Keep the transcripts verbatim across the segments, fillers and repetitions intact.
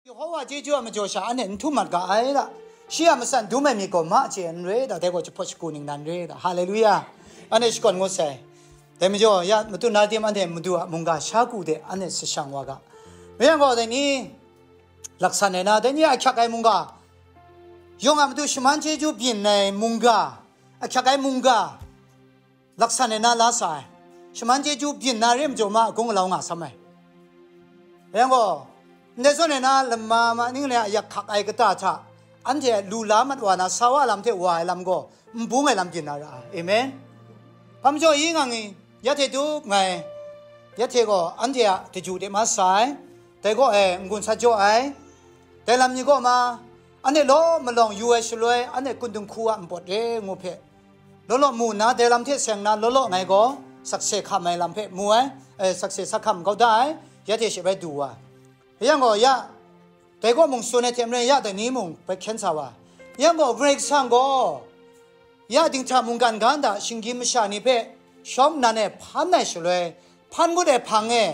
Yehowa chyeju a majaw sha anhte n htum mat ga ai da. Shi a matsan dum ai myit gaw ma chye n re da, dai gaw jahpawt shagu ningnan re da. Haleluya. Anhte shakawn ngut sai. Dai majaw, ya matu na tim anhte Madu a mungga sha ku de anhte sashang wa ga. Mayang gaw, dai ni laksan ai na, dai ni ahkyak ai mungga, yawng a matu shaman chyeju byin ai mungga, ahkyak ai mungga, laksan ai na la sa ai. Shaman chyeju byin na re majaw ma, agung alau nga sam ai. Mayang gaw, ndai zawn ai na lama ma ning le a yak hkak ai kata hta, anhte lu la mat wa na, sa wa lam hte wa ai lam gaw, n bung ai lam byin na ra ai. Amen. Hpa majaw i nga ngi, ya hte du ngai, ya hte gaw anhte a daju de ma sa ai, dai gaw e n-gun sat jaw ai, dai lam ni gaw ma, anhte law malawng yu ai shaloi, anhte kun dinghku a npawt re ngu hpe, law law mu nna, dai lam hte seng na law law ngai gaw, sakse hkam ai lam hpe mu ai, e, sakse sa hkam kau da ai, ya hte she bai du wa. Yang gaw, ya, dai gaw mung tsun ai hte maren, ya dai ni mung bai hkyen sa wa. Yang gaw, Karai Kasang gaw, ya dinghta mungkan ga nta shinggyim masha ni hpe shawng nnan e hpan ai shaloi, hpan ngut ai hpang e,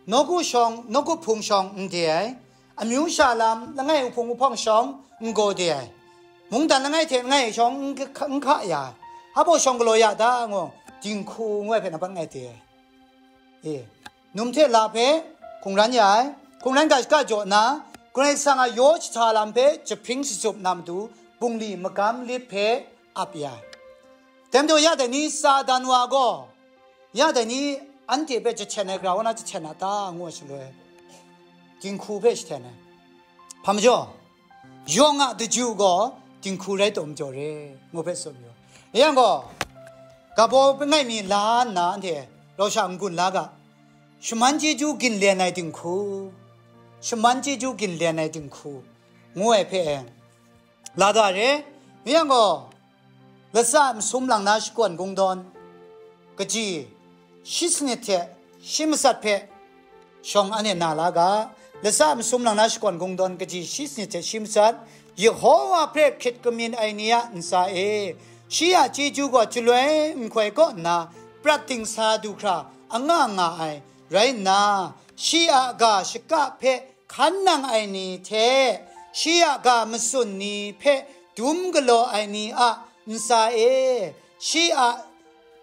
nawku shawng, nawku hpung shawng n de ai, amyu sha lam langai uhpung uhpawng shawng n gaw de ai, mungdan langai hte langai shawng n hka, n hka ya ai, hpa baw shawng galaw ya da ngu, dinghku ngu ai hpe nampat ngai de ai. E, num hte la hpe hkungran ya ai, hkungran ga shaka jaw nna, Karai Kasang a yaw jahta lam hpe jahpring shatsup na matu, bungli magam lit hpe ap ya ai. Dai majaw, ya dai ni Satan wa gaw, ya dai ni anhte hpe jahten ai gara wa na jahten a ta, ngu ai shaloi, dinghku hpe jahten ai. Hpa majaw, yawng a daju gaw dinghku rai taw majaw re, ngu hpe tsun mayu. Yang gaw, ga baw pangai mi la nna anhte rau sha n-gun la ga, shaman chyeju ginlen ai dinghku, shaman chyeju ginlen ai dinghku, ngu ai hpe la ga re. Yang gaw, latsa masum lang na shakawn kungdawn, kaji shi sanit hte shi matsat hpe shawng anhte na la ga. Latsa masum lang na shakawn kungdawn, kaji shi sanit hte shi matsat, Yehowa hpe hkrit kamyin ai ni a ntsa e, shi a chyeju gaw chyaloi nhtoi kaw nna prat dingsa du hkra anga nga ai rai nna, shi a ga shaka hpe hkan nang ai ni hte shi a ga matsun ni hpe dum galaw ai ni a ntsa e, shi a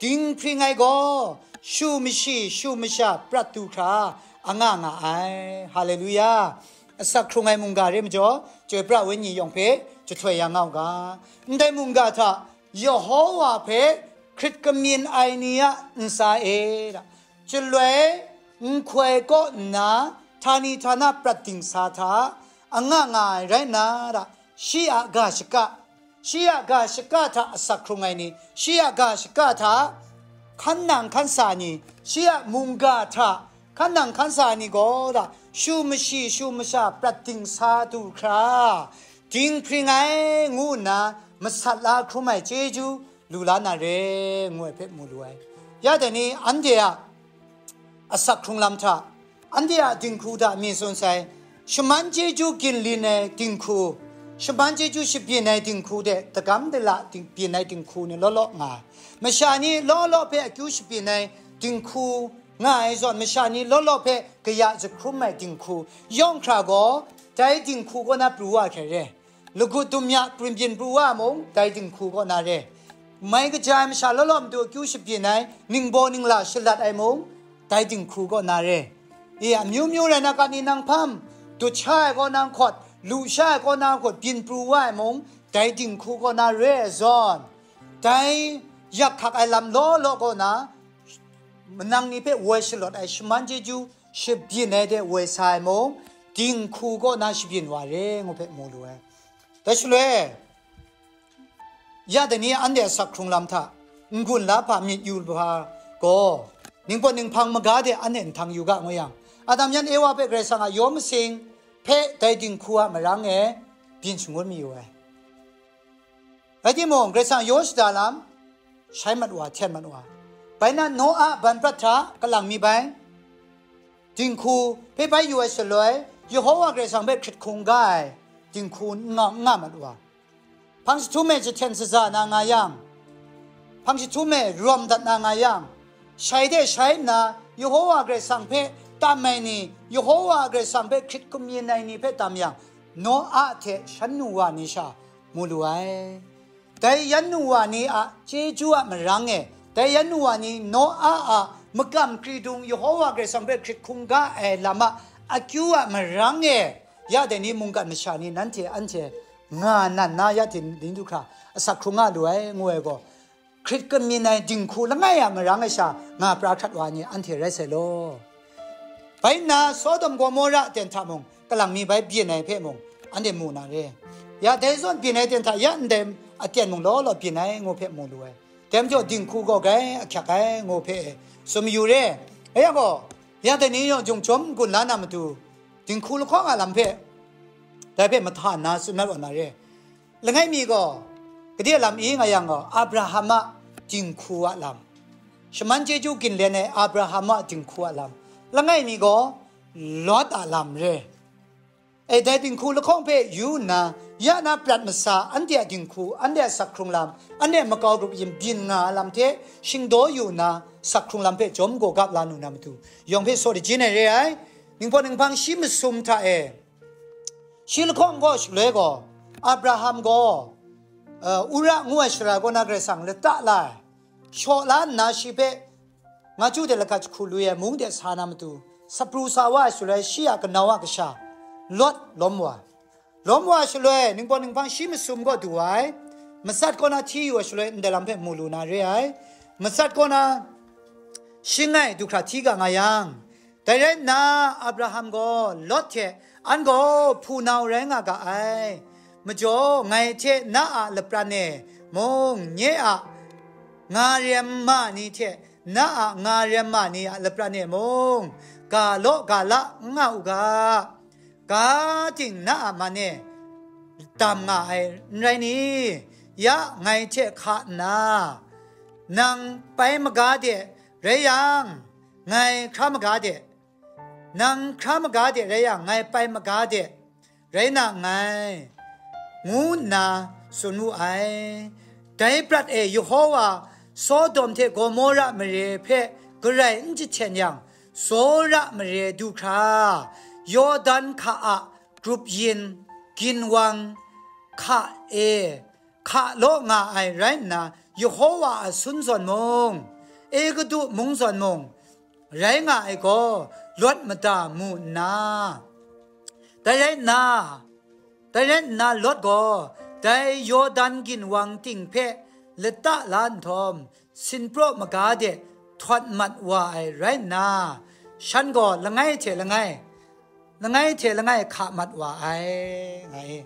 dinghpring ai gaw shu mashi shu masha prat du hkra anga nga ai. Haleluya! Asak hkrung ai mungga re majaw, chyoi pra wenyi yawng hpe jahtoi ya nga u ga. Ndai mungga hta Yehowa hpe hkrit kamyin ai ni a ntsa e, chyaloi nhtoi kaw nna htani htana prat dingsa hta anga nga ai rai nna, shi a ga shaka, shi a ga shaka hta asak hkrung ai ni, shi a ga shaka hta hkan nang hkan sa ni, shi a mungga hta hkan nang hkan sa ni gaw, shu mashi shu masha prat dingsa du hkra dinghpring ai ngu nna masat la hkrum ai chyeju lu la na re, ngu ai hpe mu lu ai. Ya dai ni, anhte a asak hkrung lam hta, anhte a dinghku hta mi tsun sai, shaman chyeju ginlin ai dinghku, shaman chyeju shabyin ai dinghku de, dagam dala ding-, byin ai dinghku ni law law nga ai. Masha ni law law hpe akyu shabyin ai dinghku nga ai zawn, masha ni law law hpe kaya jahkrum ai dinghku yawng hkra gaw, dai dinghku kaw na pru wa hkrai re. Lagut dum ya prin byin pru wa mung, dai dinghku kaw na re. Mai kaja ai masha law law matu akyu shabyin ai, ningbaw ningla shalat ai mung, dai dinghku kaw na re. E, amyu myu rai na, kani nang hpam, dut sha ai kaw na hkawt, lu sha ai kaw na hkawt, byin pru wa ai mung, dai dinghku kaw na re ai zawn, dai yak hkak ai lam law law kaw na, manang ni hpe woi shalawt ai shaman chyeju shabyin ai de woi sa ai mung, dinghku kaw na shabyin wa re, ngu hpe mu lu ai. Dai shaloi, ya dai ni anhte asak hkrung lam hta n-gun la hpa myit yu hpa gaw, ningpawt ninghpang maga de anhte nhtang yu ga ngu yang, Adam yan Ewa hpe Karai Kasang a yaw masing hpe dai dinghku a marang e byin shangun mayu ai. Rai timung, Karai Kasang yaw shada lam shai mat wa, hten mat wa. Bai na, Noa ban prat hta kalang mi bai dinghku hpe bai yu ai shaloi, Yehowa Karai Kasang hpe hkrit hkungga ai dinghku n nga, n nga mat wa. Hpang jahtum e jahten shaza na nga yang, hpang jahtum e rawm dat na nga yang, shai de shai nna, Yehowa Karai Kasang hpe tam ai ni, Yehova Karai Kasang hpe hkrit kamyin ai ni hpe tam yang, Noa hte shan nu wa ni sha mu lu ai. Dai yan nu wa ni a chyeju a marang e, dai yan nu wa ni Noa a makam kridung Yehova Karai Kasang hpe hkrit hkungga ai lam a akyu a marang e, ya dai ni mungkan masha ni nanhte anhte nga nan na ya dai ni du hkra asak hkrung nga lu ai, ngu ai gaw, hkrit kamyin ai dinghku langai a marang ai sha nga pra hkrat wa ai ni anhte rai sai law. Bai nna Sodom Gomora aten hta mung, kalang mi bai byin ai hpe mung, anhte mu na re. Ya dai zawn byin ai aten hta ya ndai aten mung law law byin ai ngu hpe mu lu ai. Dai majaw dinghku gaw grai ahkyak ai ngu hpe e, tsun mayu re. Rai yang gaw, ya dai ni yawng jung chyawm n-gun la na matu, dinghku lahkawng a lam hpe, dai hpe mahta nna tsun mat wa na re. Langai mi gaw, gade lam i nga yang gaw, Abraham a dinghku a lam, shaman chyeju ginlen ai Abraham a dinghku a lam, langai mi gaw, Lot a lam re. E, dai dinghku lahkawng hpe yu nna, ya na prat masa anhte a dinghku, anhte a sak hkrung lam, anhte a makau grup yin byin nga ai lam hte shingdaw yu nna, sak hkrung lam hpe jawm gawgap la nu na matu, yawng hpe saw dajin ai re ai. Ningpawt ninghpang shi masum hta e, shi lahkawng gaw shaloi gaw, Abraham gaw, uh, Ura ngu ai shara kaw na Karai Kasang lata la ai, shaw la nna shi hpe nga chyu de lagat jahku lui ai mung de sa na matu, sapru sa wa ai shaloi shi a kanau a kasha Lot lawm wa. Lawm wa shaloi, ningpawt ninghpang shi masum gaw du wa ai, matsat kaw na hti yu ai shaloi ndai lam hpe mu lu na re ai. Matsat kaw na shingai du hkra hti ga nga yang, dai rai nna Abraham gaw Lot hte, "An gaw hpunau rai nga ga ai, majaw ngai hte na a lapran e mung, nye a nga rem ma ni hte na a nga rem ma ni a lapran e mung, ga law ga la n nga u ga, ga ting na a man e dam nga ai n rai ni? Ya ngai hte hka nna, nang pai maga de rai yang, ngai hkra maga de, nang hkra maga de rai yang, ngai pai maga de rai na nngai," ngu nna tsun wu ai. Dai prat e Yehova Sodom hte Gomora mare hpe garai n jahten yang, tsawra mare du hkra, Yawdan hka a grup yin, ginwang hka e hka law nga ai rai nna, Yehova a sun zawn mung, Egutu mung zawn mung, rai nga ai gaw Lot mada mu nna, dai rai nna, dai rai nna Lot gaw dai Yawdan ginwang ting hpe lata la nhtawm, sinpraw maga de htawt mat wa ai rai nna, shan gaw langai hte langai, langai hte langai hka mat wa ai, nga i.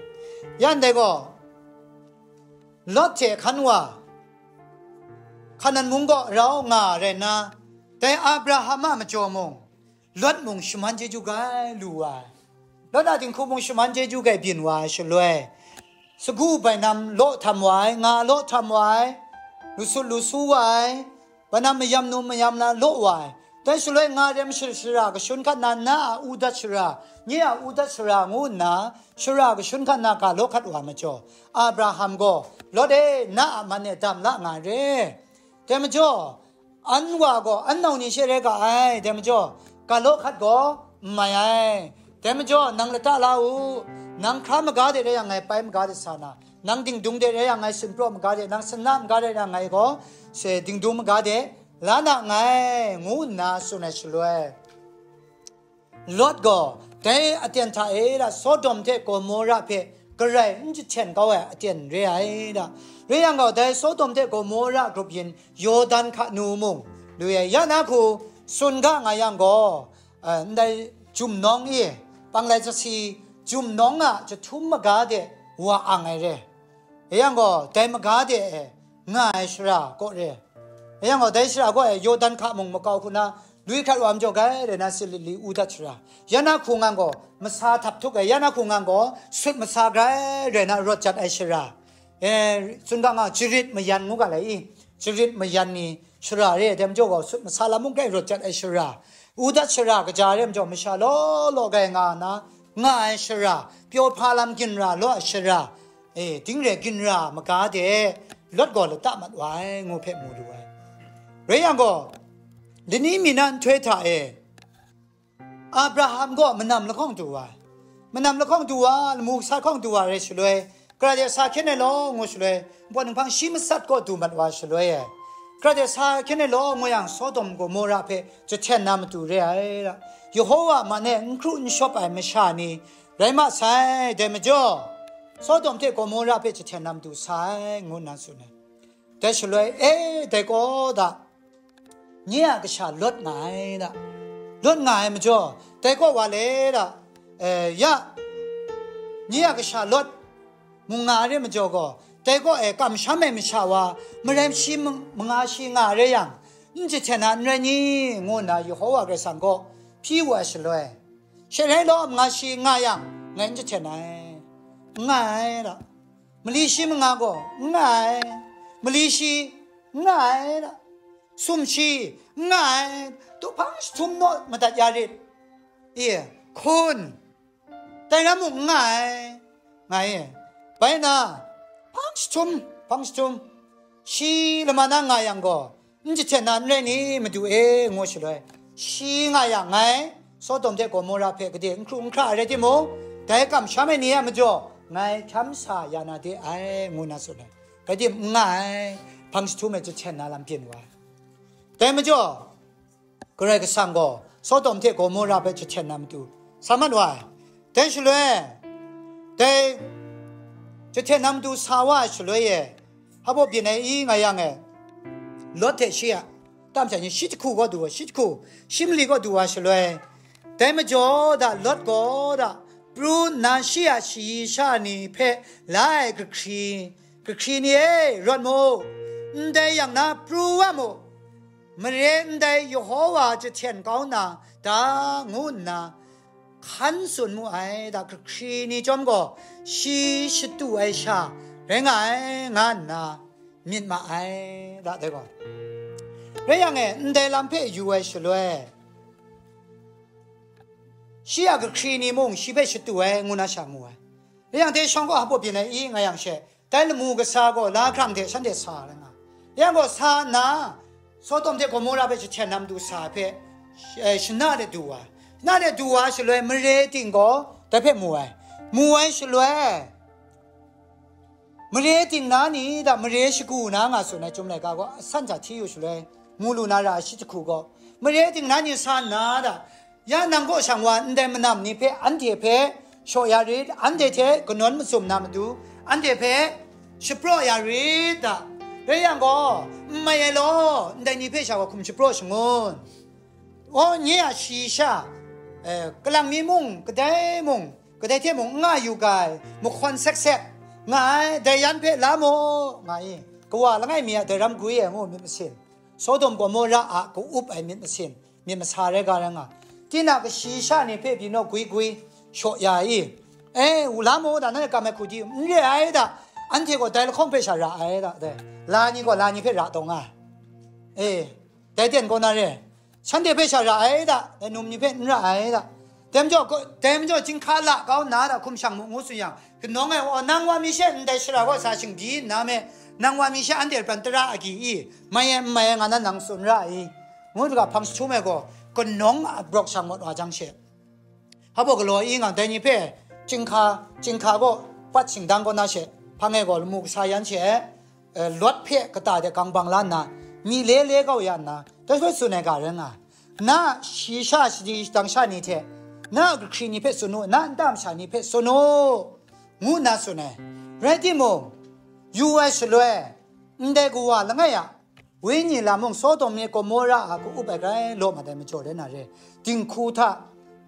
Yan dai gaw, Lot hte hkan wa, Hkanan mung gaw rau nga rai nna, dai Abraham a majaw mung, Lot mung shaman chyeju gai lu wa ai. Lot a dinghku mung shaman chyeju gai byin wa ai shaloi, sagu bainam law htam wa ai, nga law htam wa ai, lu sut lu su wa ai, bainam mayam nu mayam na law wa ai. Dai shaloi nga rem shara, shara kashun hkat na, na a u dat shara, nye a u dat shara ngu nna, shara kashun hkat na ga law hkat wa ai majaw, Abraham gaw, "Lot e, na a man e dam la nga re. Dai majaw, an wa gaw an nau ni she rai ga ai. Dai majaw, ga law hkat gaw n mai ai. Dai majaw, nang lata la u, nang hkra maga de rai yang ngai pai maga de sa na, nang dingdung de rai yang ngai sinpraw maga de, nang sana maga de rai yang ngai gaw se dingdung maga de la na nngai," ngu nna tsun ai shaloi, Lot gaw dai aten hta e la, Sodom hte Gomora hpe garai n jahten kau ai aten re ai da. Re yang gaw, dai Sodom hte Gomora grup yin Yawdan hka nu mung lu ai, ya na hku tsun ga nga yang gaw, eh, ndai jumnawng e, panglai zasi jumnawng a jahtum maga de wa ang ai re. E yang gaw, dai maga de e nga ai shara kaw re. E yang gaw, dai shara kaw e Yawdan hka mung makau hku na, lui hkrat wa majaw gai rai na, sit lit li u dat shara. Ya na hku ngang gaw, masa htap htuk ai, ya na hku ngang gaw, sut masa grai rai na, rawt jat ai shara. E, tsun ga nga, jarit mayan ngu ga lai i, jarit mayan ni shara re, dai majaw gaw, sut masa lam mung grai rawt jat ai shara. U dat shara kaja re majaw, masha law law grai nga na, nga ai shara, pyaw hpa lam ginra law ai shara, e, ding re ginra maga de, Lot gaw lata mat wa ai, ngu hpe mu lu ai. Rai yang gaw, lani mi na nhtoi hta e, Abraham gaw manam lahkawng du wa ai. Manam lahkawng du wa, lamu kasa lahkawng du wa rai shaloi, kara de sa hkyen ai law, ngu shaloi, npawt ninghpang shi matsat kaw du mat wa shaloi e. Kara de sa hkyen ai law, ngu yang, Sodom Gomora hpe jahten na matu re ai ra. Yehowa man e n hkru n shawp ai masha ni rai ma sai, dai majaw, Sodom hte Gomora hpe jahten na matu sa ai, ngu nna tsun ai. Dai shaloi, e, dai kaw da, nye a kasha Lawt nga ai da. Lawt nga ai majaw, dai kaw wa le da, e, ya, nye a kasha Lawt mung nga ai re majaw gaw, dai kaw e kamsham ai masha wa, marai shi mung-, manga shi nga ai re yang, n jahten na n rai ni? Ngu nna Yehowa Karai Kasang gaw hpyi wu ai shaloi, she rai law, manga shi nga yang, ngai n jahten ai, n nga ai da. Mali shi manga gaw n nga ai, mali shi n nga ai, sum shi n nga ai, du hpang jahtum naw madat ya rit, e, hkun, dai ram mung n nga ai, nga e. Bai na, hpang jahtum, hpang jahtum, shi lama na nga yang gaw, n jahten na n rai ni, Madu e? Ngu shaloi, shi nga yang, ngai Sodom hte Gomora hpe gade n hkru n hkra ai rai timung, dai kamsham ai ni a majaw ngai hkyam sa ya na de ai, ngu na tsun ai. Rai tim, n nga ai, hpang jahtum e jahten na lam byin wa ai. Dai majaw, Karai Kasang gaw Sodom hte Gomora hpe jahten na matu sa mat wa ai. Dai shaloi, dai jahten na matu sa wa ai shaloi e, hpa baw byin ai i nga yang e, Lawt hte shi a tam sha ni shi jahku gaw du wa, shi jahku, shi mali gaw du wa shaloi, dai majaw da Lawt gaw da pru nna shi a shayi sha ni hpe la ai kahkri, kahkri ni e, rawt mu, ndai yang na pru wa mu, mare ndai Yehowa jahten kau na ta, ngu nna hkan tsun mu ai da, kahkri ni chyawm gaw shi shatu ai sha rai nga ai, nga nna myit ma ai da, dai gaw. Rai yang e, ndai lam hpe yu ai shaloi, shi a kahkri ni mung shi hpe shatu ai, ngu na sha mu ai. Rai yang, dai shawng gaw hpa baw byin ai i nga yang she, dai lamu kasa gaw la hkrang hte shanhte sa ai nga. Yang gaw sa nna, Sodom hte Gomora hpe jahten na matu sa ai hpe, eh, shana de du wa. Shana de du wa shaloi, mare ting gaw dai hpe mu ai. Mu ai shaloi, mare ting na ni da, mare shagu na nga tsun ai Chyum laika gaw asan hta hti yu shaloi, mu lu na ra ai shi jahku gaw, mare ting na ni sa nna da, ya nang kaw shang wa ndai manam ni hpe, anhte hpe shaw ya rit, anhte hte kanawn mazum na matu, anhte hpe shapraw ya rit da. Rai yang gaw, n mai ai law, ndai ni hpe sha wa hkum shapraw shangun. O, nye a shayi sha, eh, kalang mi mung, kadai mung, kadai hte mung n nga yu ga ai, mahkawn sek sek nga ai, dai yan hpe la mu, nga i, kawa langai mi a dai ram gwi e ngu myit masin, Sodom Gomora a ka-up ai myit masin, myit masa rai ga rai nga, tinang a kashayi sha ni hpe byin naw gwi gwi shaw ya i, e, u la mu, da, nanhte kam ai hku di, n re ai da, anhte gaw dai lahkawng hpe sha ra ai da, dai, la ni gaw la ni hpe ra taw nga ai, e, dai ten kaw na re, shanhte hpe sha ra ai da, dai num ni hpe n ra ai da. Dai majaw, dai majaw chyinghka la kau nna da hkum shang mu, ngu tsun yang, kanawng e, "O, nang wa mi she ndai shara kaw sa shingbyi nna me, nang wa mi she anhte pran tara agyi i, mai e, n mai e, nga nan nang tsun ra i?" ngu ga hpang jahtum e gaw, kanawng a brawk shang mat wa jang she, hpa baw galaw i nga, dai ni hpe chyinghka, chyinghka gaw pat shingdang kaw na she, hpang e gaw lamu kasa yan she, eh, Lawt hpe kata de gang bang la nna, myi le le kau ya nna, dai hpe tsun ai ga rai nga, na shayi sha shani shadang sha ni hte, na a kahkri ni hpe tsun u, na nta masha ni hpe tsun u, ngu nna tsun ai. Rai timung, yu ai shaloi, ndai kawa langai a wenyi lam mung Sodom ni Gomora a ka-up ai grai law mat ai majaw rai na re, dinghku hta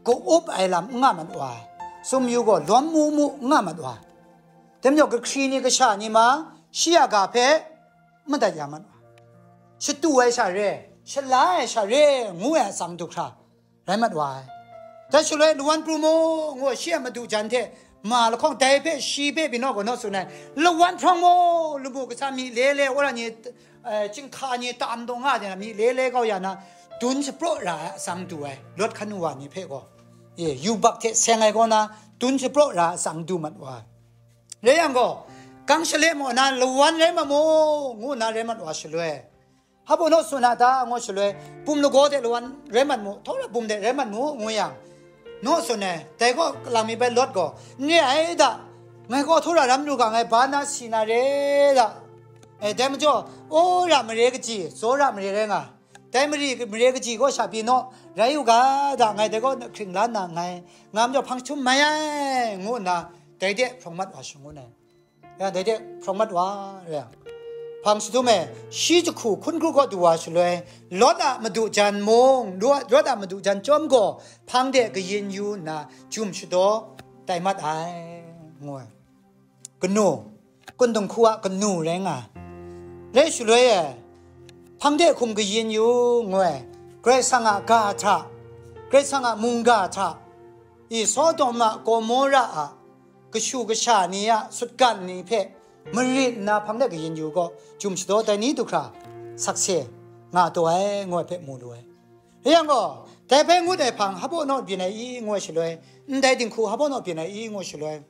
ka-up ai lam n nga mat wa ai, sumyu gaw lawm mu mu n nga mat wa ai. Dai majaw, kahkri ni kasha ni ma, shi a ga hpe madat ya mat wa ai. Shatu ai sha re, shala ai sha re, ngu ai atsam du hkra rai mat wa ai. Dai shaloi, lawan pru mu, ngu shi a madu jan hte ma lahkawng, dai hpe shi hpe byin naw gaw naw tsun ai, lawan hprawng mu, lamu kasa myi le le, wora ni, eh, chyinghka ni tam taw nga de na, myi le le kau ya na, dun shapraw ra ai atsam du ai, Lawt hkan wa ni hpe gaw, e, yubak hte seng ai kaw na, dun shapraw ra ai atsam du mat wa ai. Rai yang gaw, gang shale maw na lawan rai mat mu, ngu nna rai mat wa shaloi, hpa baw naw tsun a ta, ngu shaloi, bum lagaw de lawan rai mat mu, htawra bum de rai mat mu, ngu yang, naw tsun ai, dai kaw kalang mi bai Lawt gaw, "N re ai da, ngai kaw htaw ra ram lu ga, ngai ba na si na re da." E, dai majaw, o ra mare kaji, zaw ra mare rai nga, dai mare, mare kaji kaw sha pyi naw, rai u ga da, ngai dai kaw hkring la nna nngai, nga majaw hpang jahtum mai ai, ngu nna, dai de hprawng mat wa shangun ai. Ya, dai de hprawng mat wa, ya. Hpang jahtum e, shi jahku hkun hkru kaw du wa shaloi, Lawt a madu jan mung, Lawt, Lawt a madu jan chyawm gaw, hpang de kayin yu nna, jum shadaw tai mat ai, ngu ai. Kanu, kundung hku a kanu rai nga ai. Rai shaloi e, hpang de hkum kayin yu, ngu ai. Karai Kasang a ga hta, Karai Kasang a mungga hta, i Sodom a, Gomora a, kashu kasha ni a sutgan ni hpe marit nna hpang de kayin yu gaw, jum shadaw tai ni du hkra sakse nga taw ai, ngu ai hpe mu lu ai. Rai yang gaw, dai hpe ngut ai hpang hpaw naw byin ai i, ngu ai shaloi, ndai dinghku hpaw naw byin ai i, ngu ai shaloi,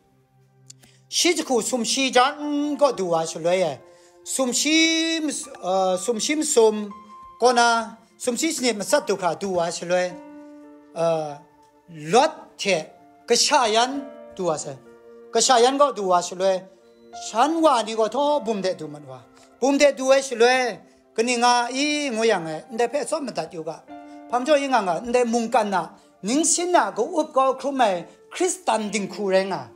shi jahku sumshi jan kaw du wa shaloi e, sumshi mas-, uh, sumshi masum kaw na, sumshi sanit matsat du hkra du wa shaloi, uh, Lawt hte kasha yan du wa sai. Kasha yan kaw du wa shaloi, shan wa ni gaw htaw bum de du mat wa. Bum de du ai shaloi, kaning nga i ngu yang e, ndai hpe tsawm madat yu ga. Hpang jaw i nga nga, ndai mungkan a, ningsin a ka-up kau hkrum ai Hkristan dinghku rai nga.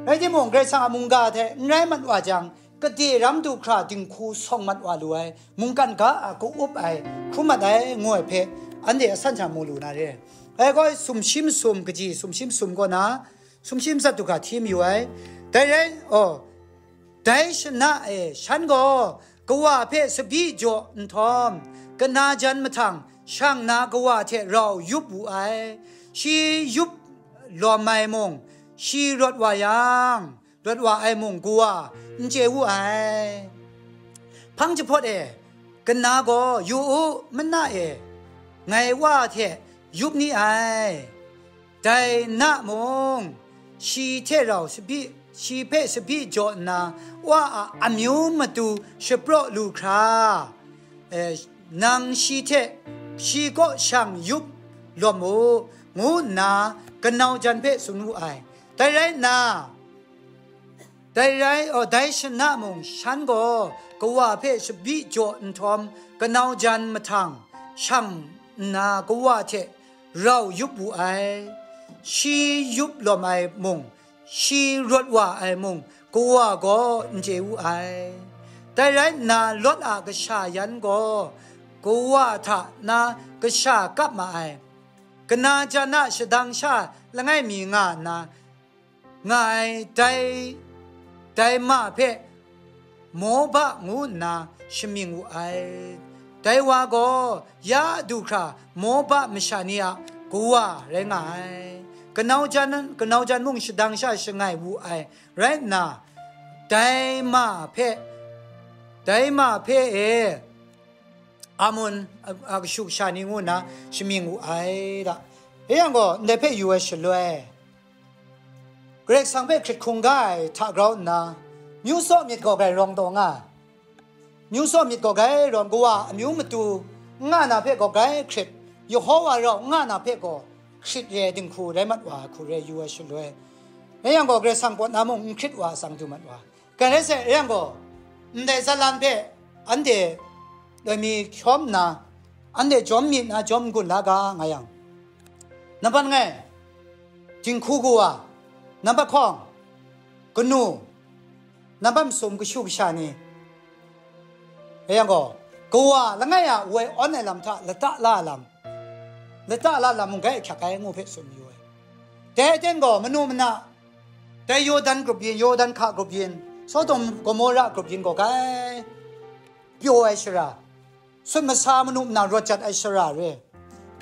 Rai timung, Karai Kasang a mungga hte n rai mat wa jang, kade ram du hkra dinghku sawng mat wa lu ai, mungkan ga a ka-up ai, hkrum mat ai, ngu ai hpe, anhte asan sha mu lu na re. Ai gaw, sumshi masum kaji, sumshi masum kaw na, sumshi matsat du hkra hti mayu ai. Dai rai, oh, dai shana e, shan gaw kawa hpe tsabyi jaw nhtawm, kana jan mahtang shang na kawa hte rau yup wu ai. Shi yup lawm ai mung, shi rawt wa yang, rawt wa ai mung kawa n chye wu ai. Hpang jahpawt e, kana gaw, yu u, mana e, ngai wa hte yup ni ai. Dai na mung, shi hte rau tsabyi, shi hpe tsabyi jaw nna, wa a amyu matu shapraw lu hkra, e, nang shi hte, shi kaw shang yup lawm u, ngu nna kanau jan hpe tsun wu ai. Dai rai nna, dai rai, oh, dai shana mung shan gaw kawa hpe tsabyi jaw nhtawm, kanau jan mahtang shang nna kawa hte rau yup wu ai. Shi yup lawm ai mung, shi rawt wa ai mung, kawa gaw n chye wu ai. Dai rai nna, Lawt a kasha yan gaw kawa hta na kasha kap ma ai. Kana jan a shadang sha langai mi nga nna, nga ai dai, dai ma hpe Moba ngu nna shamying wu ai. Dai wa gaw ya du hkra Moba masha ni a kawa rai nga ai. Kanau jan, kanau jan mung shadang sha shangai wu ai rai nna, dai ma hpe, dai ma hpe e Amun a, a kashu kasha ni ngu nna shamying wu ai da. E yang gaw, ndai hpe yu ai shaloi, Karai Kasang hpe hkrit hkungga ai hta grau nna, myu tsaw myit gaw grai rawng taw nga ai. Myu tsaw myit gaw grai rawng, kawa amyu matu n nga na hpe gaw grai hkrit, Yehova rau n nga na hpe gaw hkrit re ai dinghku rai mat wa ai hku re yu ai shaloi, rai yang gaw, Karai Kasang pawt na mung n hkrit wa ai atsam du mat wa. Grai rai sai, rai yang gaw, ndai zalan hpe anhte loi mi hkyawm nna, anhte jawm myit na jawm n-gun la ga nga yang, nambat ngai, dinghku kawa, nambat hkawng, kanu, nambat masum kashu kasha ni, rai yang gaw, kawa langai a woi awn ai lam hta lata la ai lam, lata la ai lam mung grai ahkyak ai ngu hpe tsun mayu ai. Dai aten gaw, manu mana, dai Yawdan grup yin, Yawdan hka grup yin, Sodom Gomora grup yin gaw grai pyaw ai shara, sut masa manu mana rawt jat ai shara re,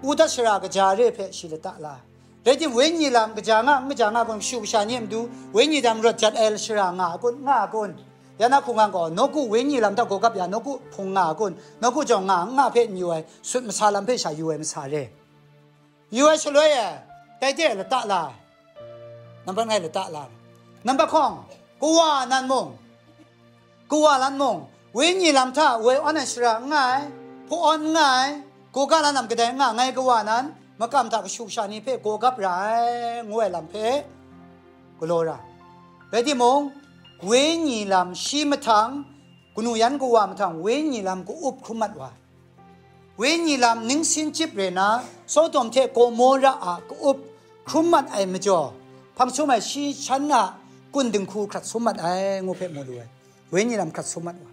u dat shara kaja re hpe shi lata la ai. Rai timung, wenyi lam kaja nga, n kaja nga kun, kashu kasha ni a matu wenyi lam rawt jat ai shara nga a kun, nga a kun? Ya na hku nga gaw, nawku wenyi lam hta gaw gap ya, nawku hpung nga a kun, nawku jawng nga, n nga hpe n yu ai, sut masa lam hpe sha yu ai masa re. Yu ai shaloi e, dai de lata la ai. Nambat ngai lata la ai. Nambat hkawng, kawa nan mung, kawa lan mung, wenyi lam hta woi awn ai shara n nga ai, hpaw awn n nga ai, gaw ga la lam kadai n nga, ngai kawa nan, makam hta kashu kasha ni hpe gaw gap ra ai, ngu ai lam hpe galaw ra. Rai timung, wenyi lam shi mahtang, kanu yan kawa mahtang wenyi lam ka-up hkrum mat wa. Wenyi lam ningsin chyip re na, Sodom hte Gomora a ka-up hkrum mat ai majaw, hpang sum ai shi shan a kun dinghku hkrat sum mat ai, ngu hpe mu lu ai. Wenyi lam hkrat sum mat wa.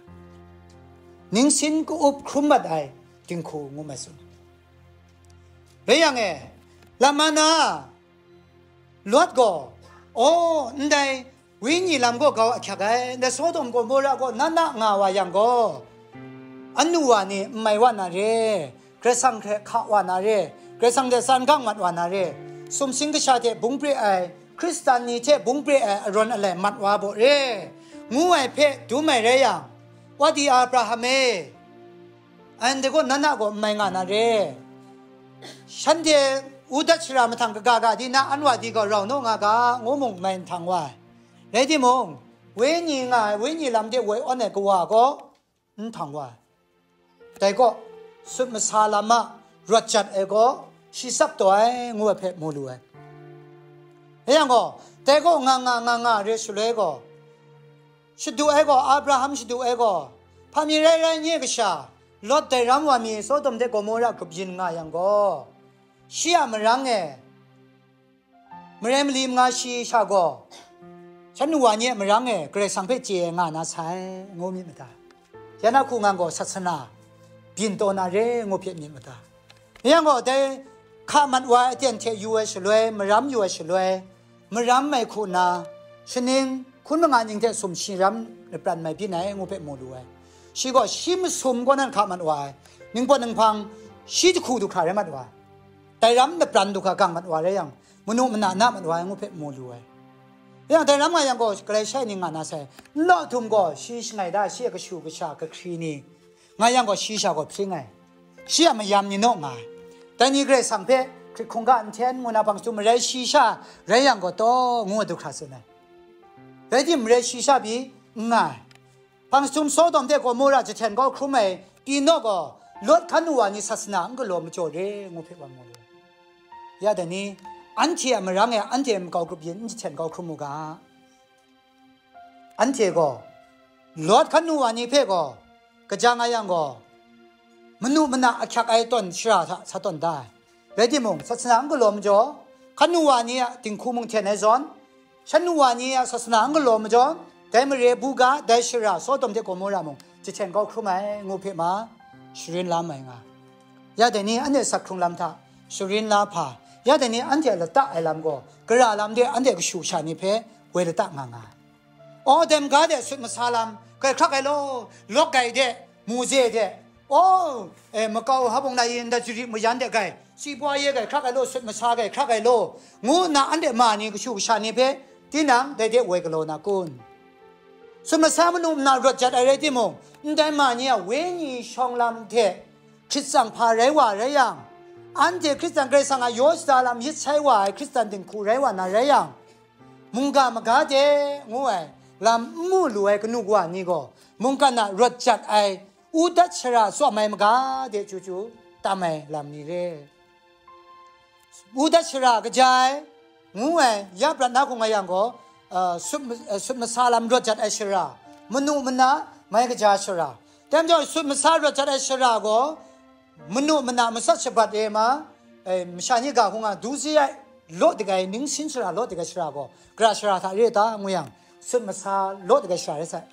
Ningsin ka-up hkrum mat ai dinghku ngu mai sun. Rai yang e, lam ma na, Lot gaw, "Aw, ndai wenyi lam gaw grau ahkyak ai, ndai Sodom Gomora gaw na na nga wa yang gaw, anu wa ni n mai wa na re, Karai Kasang hte hka wa na re, Karai Kasang hte san gang mat wa na re, sumsing kasha hte bung pre ai, Hkristan ni hte bung pre ai arawn alai mat wa baw re," ngu ai hpe dum ai rai yang, wa di Abraham e, Anhte gaw na na gaw n mai nga na re. Shanhte u dat shara mahtang kaga ga di na an wa di gaw rau naw nga ga, ngu mung mai nhtang wa ai. Rai timung, wenyi nga ai, wenyi lam de woi awn ai kawa gaw n htang wa ai. Dai gaw, sut masa lam a rawt jat ai gaw, shi tsap taw ai, ngu ai hpe mu lu ai. Rai yang gaw, dai gaw nga nga nga nga re shaloi gaw, shadu ai gaw, Abraham shadu ai gaw, hpa mi rai rai nye kasha, Lot dai ram wa mi Sodom hte Gomora grup yin nga yang gaw, shi a marang e, marai mali manga shi sha gaw, shan nu wa nye a marang e Karai Kasang hpe chye ai nga na sai, ngu myit mada. Ya na hku ngang gaw sasana byin taw na re, ngu hpe myit mada. Yang gaw, dai hka mat wa ai aten hte yu ai shaloi, maram yu ai shaloi, maram mai hku nna, shaning hkun manga ning hte sumshi ram lapran mai byin ai, ngu hpe mu lu ai. Shi gaw shi masum kaw nan hka mat wa ai, ningpawt ninghpang shi jahku du hkra rai mat wa ai. Dai ram lapran du hkra gang mat wa rai yang, manu mana na mat wa ai, ngu hpe mu lu ai. Yang dai ram nga yang gaw, galai shai ni nga na sai, nlaw htum gaw, shi shangai da, shi a kashu kasha kahkri ni, nga yang gaw shi sha gaw hpring ai, shi a mayam ni naw nga ai. Dai ni Karai Kasang hpe hkrit hkungga nhten ngu na hpang jahtum marai shi sha rai yang gaw taw, ngu ai du hkra tsun ai. Rai tim, marai shi sha pyi n nga ai. Hpang jahtum Sodom hte Gomora jahten kau hkrum ai pyi naw gaw, Lot hkan nu wa ni sasana n galaw majaw re, ngu hpe wa mu lu ai. Ya dai ni, anhte a marang e anhte makau grup yin n jahten kau hkrum u ga. Anhte gaw, Lot hkan nu wa ni hpe gaw, kaja nga yang gaw, manu mana ahkyak ai tawn shara hta sa tawn da ai. Rai timung, sasana n galaw majaw, hkan nu wa ni a dinghku mung hten ai zawn, shan nu wa ni a sasana n galaw majaw, dai mare buga, dai shara, Sodom hte Gomora mung jahten kau hkrum ai, ngu hpe ma, sharin la mai nga. Ya dai ni anhte asak hkrung lam hta sharin la hpa, ya dai ni anhte a lata ai lam gaw, gara lam de anhte kashu kasha ni hpe woi lata nga nga ai. Aw, dai maga de sut masa lam, grai hkrak ai law, lawk gai de, muze de, aw, e, makau habung na yin da jari mayan de gai, sipwa ye gai hkrak ai law, sut masa gai hkrak ai law, ngu nna anhte ma ni kashu kasha ni hpe, tinang dai de woi galaw na kun? Sut masa manu mana rawt jat ai rai timung, ndai ma ni a wenyi shawng lam hte hkrit tsang hpa rai wa rai yang, anhte Hkristan Karai Kasang a yaw shada lam yit sai wa ai Hkristan dinghku rai wa na rai yang, mungga maga de ngu ai lam n mu lu ai kanu kawa ni gaw, mungkan a rawt jat ai, u dat shara tsawm ai maga de chyu chyu tam ai lam ni re. U dat shara kaja ai, ngu ai, ya prat na hku nga yang gaw, a, sut ma-, a, sut masa lam rawt jat ai shara, manu mana mai kaja shara. Dai majaw sut masa rawt jat ai shara gaw, manu mana matsat shabat e ma, e, masha ni ga hkung a, du si ai, law dik ai, ningsin shara law dik ai shara gaw, gara shara hta re ta, ngu yang, sut masa law dik ai shara rai sai.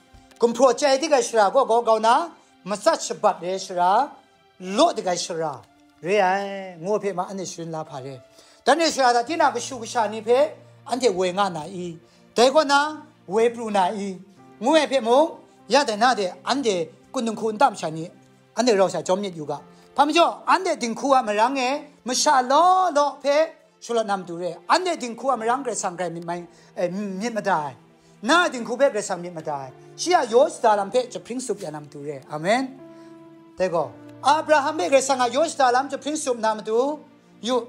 Gumhpraw chyai dik ai shara gaw, gaw, gau na, matsat shabat re ai shara, law dik ai shara re ai, ngu hpe ma anhte sharin la hpa re. Dan re shara hta tinang kashu kasha ni hpe anhte woi nga na i? Dai kaw na woi pru na i? Ngu ai hpe mung, ya dai na de anhte kun dinghku nta masha ni anhte rau sha jawm myit yu ga. Hpa majaw, anhte dinghku a marang e masha law law hpe shalawt na matu re, anhte dinghku a marang Karai Kasang grai myit mai, eh, myit mada ai. Na a dinghku hpe Karai Kasang myit mada ai. Shi a yaw shada lam hpe jahpring tsup ya na matu re. Amen. Dai gaw, Abraham hpe Karai Kasang a yaw shada lam jahpring tsup na matu, yu,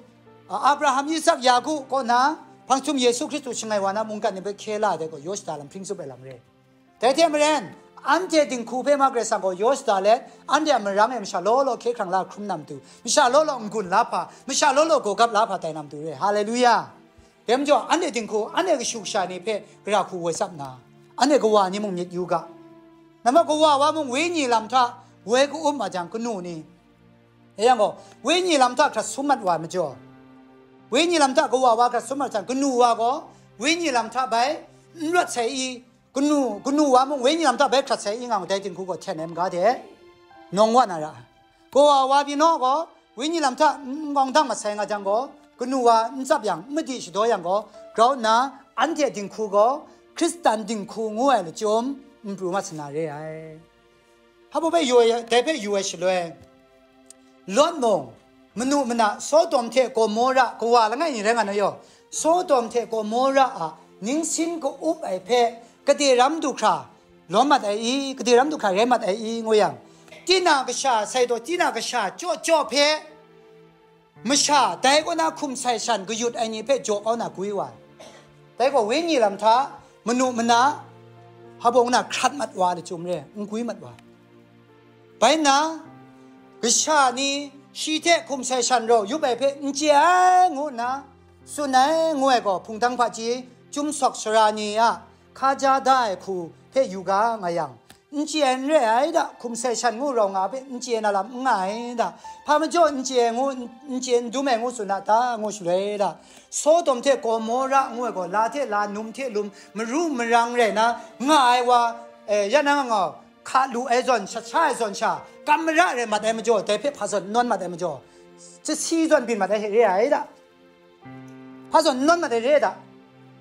a, Abraham, Isak, Yaku kaw na, hpang jahtum Yesu Hkristu shangai wa na mungkan ni hpe hkye la ai dai gaw, yaw shada lam hpring tsup ai lam re. Dai hte maren, Anhte dinghku hpe ma Karai Kasang gaw yaw shada let, anhte a marang e masha law law hkye hkrang la hkrum na matu, masha law law n-gun la hpa, masha law law gawgap la hpa tai na matu re. Haleluya! Dai majaw, anhte dinghku, anhte kashu kasha ni hpe gara hku woi tsap nna, anhte kawa ni mung myit yu ga. Namma kawa wa mung wenyi lam hta woi ka-up ma jang, kanu ni, dai yang gaw, wenyi lam hta hkrat sum mat wa ai majaw, wenyi lam hta kawa wa hkrat sum mat jang, kanu wa gaw wenyi lam hta bai n rawt sai i, kanu, kanu wa mung wenyi lam hta bai hkrat sai i nga, dai dinghku gaw hten ai maga de nawng wa na ra ai. Kawa wa pyi naw gaw, wenyi lam hta n-, n-, ngawng dang masai nga jang gaw, kanu wa n tsap yang, n madi shadaw yang gaw, grau nna, anhte dinghku gaw Hkristan dinghku ngu ai lachyum n pru mat sa na re ai. Hpa bai yu ai, dai hpe yu ai shaloi, Lot mung, manu mana Sodom hte Gomora kawa langai ni rai nga na yaw, Sodom hte Gomora a ningsin ka-up ai hpe, kade ram du hkra lawm mat ai i, kade ram du hkra rai mat ai i, ngu yang, tinang kasha sai taw, tinang kasha chyaw chyaw hpe, masha dai kaw na hkum sai shan kayut ai ni hpe jaw kau na gwi wa ai. Dai gaw wenyi lam hta manu mana hpa bawng na hkrat mat wa ai lachyum re, n gwi mat wa ai. Bai nna, kasha ni shi hte hkum sai shan rau yup ai hpe n chye ai ngu nna tsun ai ngu ai gaw, hpungtang hpaji, Chyum Sawk Sara ni a hkaja da ai hku hpe yu ga nga yang, n chye ai n re ai da, hkum sai shan ngu rau nga hpe n chye na lam n nga ai da, hpa majaw n chye ai ngu, n chye n dum ai ngu tsun a ta, ngu shaloi da, Sodom hte Gomora ngu ai gaw, la hte la, num hte lum, maru marang rai na nga ai wa, eh, ya na nga nga, hka lu ai zawn, shat sha ai zawn sha, kam mara rai mat ai majaw, dai hpe hpa zawn n nawn mat ai majaw, chyasi zawn byin mat ai re ai da. Hpa zawn n nawn mat ai re ai da,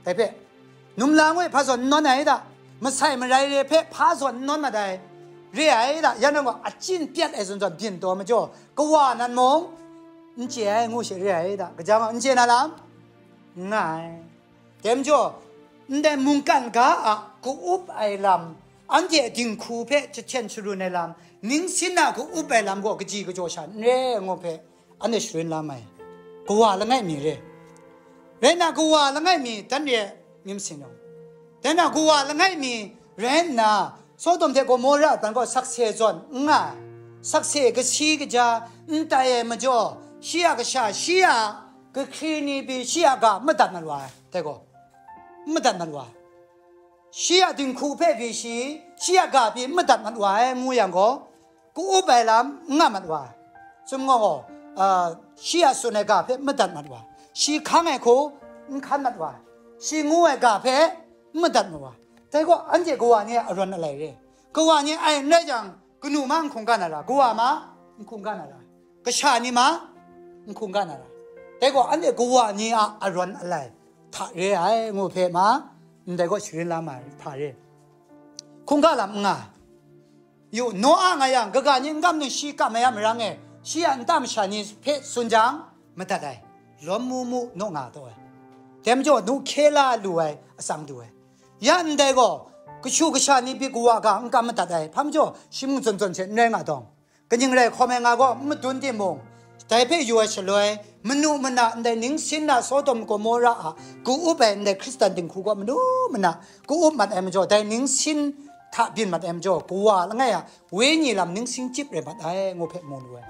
dai hpe, num la ngoi hpa zawn n nawn ai da, masai marai re hpe hpa zawn n nawn mat ai re ai da, ya nang gaw achyin pyat ai zawn zawn byin taw majaw, kawa nan mung n chye ai ngu she re ai da, kaja nga n chye na lam n nga ai. Dai majaw, ndai mungkan ga a ka-up ai lam, anhte dinghku hpe jahten sharun ai lam, ningsin a ka-up ai lam gaw kaji kajaw sha n re ai ngu hpe, anhte sharin la mai. Kawa langai mi re. Rai nna, kawa langai mi dan re ai myit masin rawng. Dai na, kawa langai mi rai nna, Sodom hte Gomora a dan gaw sakse zawn n nga ai, sakse kasi kaja n tai ai majaw, shi a kasha, shi a kahkri ni pyi shi a ga madat mat wa ai. Dai gaw, n madat mat wa ai. Shi a dinghku hpe pyi shi, shi a ga pyi n madat mat wa ai, ngu yang gaw, ka-up ai lam n nga mat wa ai. Chyum gaw, ah, shi a tsun ai ga hpe n madat mat wa ai. Shi hkang ai hku n hkan mat wa ai. Shi ngu ai ga hpe n madat mat wa ai. Dai gaw, anhte kawa ni a arawn alai re. Kawa ni ai n rai jang, kanu ma n hkungga na ra, kawa ma n hkungga na ra, kasha ni ma n hkungga na ra. Dai gaw, anhte kawa ni a arawn alai hta re ai, ngu hpe ma, ndai gaw sharin la ma ai hta re. Hkungga lam n nga ai. Yu, Noa nga yang, kaga ni n kam nu shi kam ai a marang e, shi a nta masha ni hpe tsun jang, madat ai, lawm mu mu naw nga taw ai. Dai majaw, nu hkye la lu ai atsang du ai. Ya ndai gaw, kashu kasha ni pyi kawa ga n kam madat ai, hpa majaw, shi mung zawn zawn hte n rai nga dawng, kaning rai hkawm ai nga gaw n madun timung, dai hpe yu ai shaloi, manu mana ndai ningsin na Sodom Gomora a ka-up ai ndai Hkristan dinghku gaw manu mana ka-up mat ai majaw, dai ningsin hta byin mat ai majaw, kawa langai a wenyi lam ningsin chyip rai mat ai, ngu hpe mu lu ai.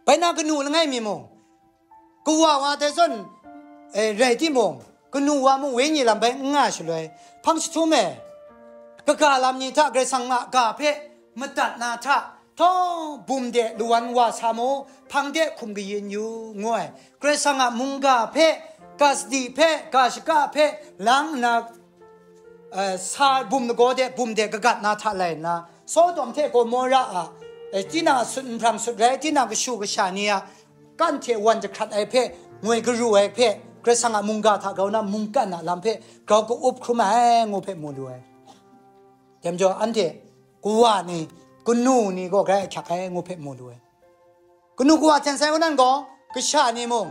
Bai na, kanu langai mi mung, kawa wa dai zawn, eh, rai timung, kanu wa mung wenyi lam bai n nga shaloi, hpang jahtum e, kaga lam ni hta Karai Kasang a ga hpe madat na hta, htawng bum de lawan wa sa mu, hpang de hkum kayin yu, ngu ai. Karai Kasang a mungga hpe, ga sadi hpe, ga shaka hpe lang nna, eh, sa bum lagaw de, bum de kagat na hta lai nna, Sodom hte Gomora a, eh, tinang a sut nhprang sut rai, tinang kashu kasha ni a kan hte wan jahkrat ai hpe, ngoi garu ai hpe, Karai Kasang a mungga hta grau na mungkan a lam hpe grau ka-up hkrum ai, ngu hpe mu lu ai. Dai majaw, anhte kawa ni, kanu ni gaw grai ahkyak ai, ngu hpe mu lu ai. Kanu kawa hten sai kaw nan gaw, kasha ni mung,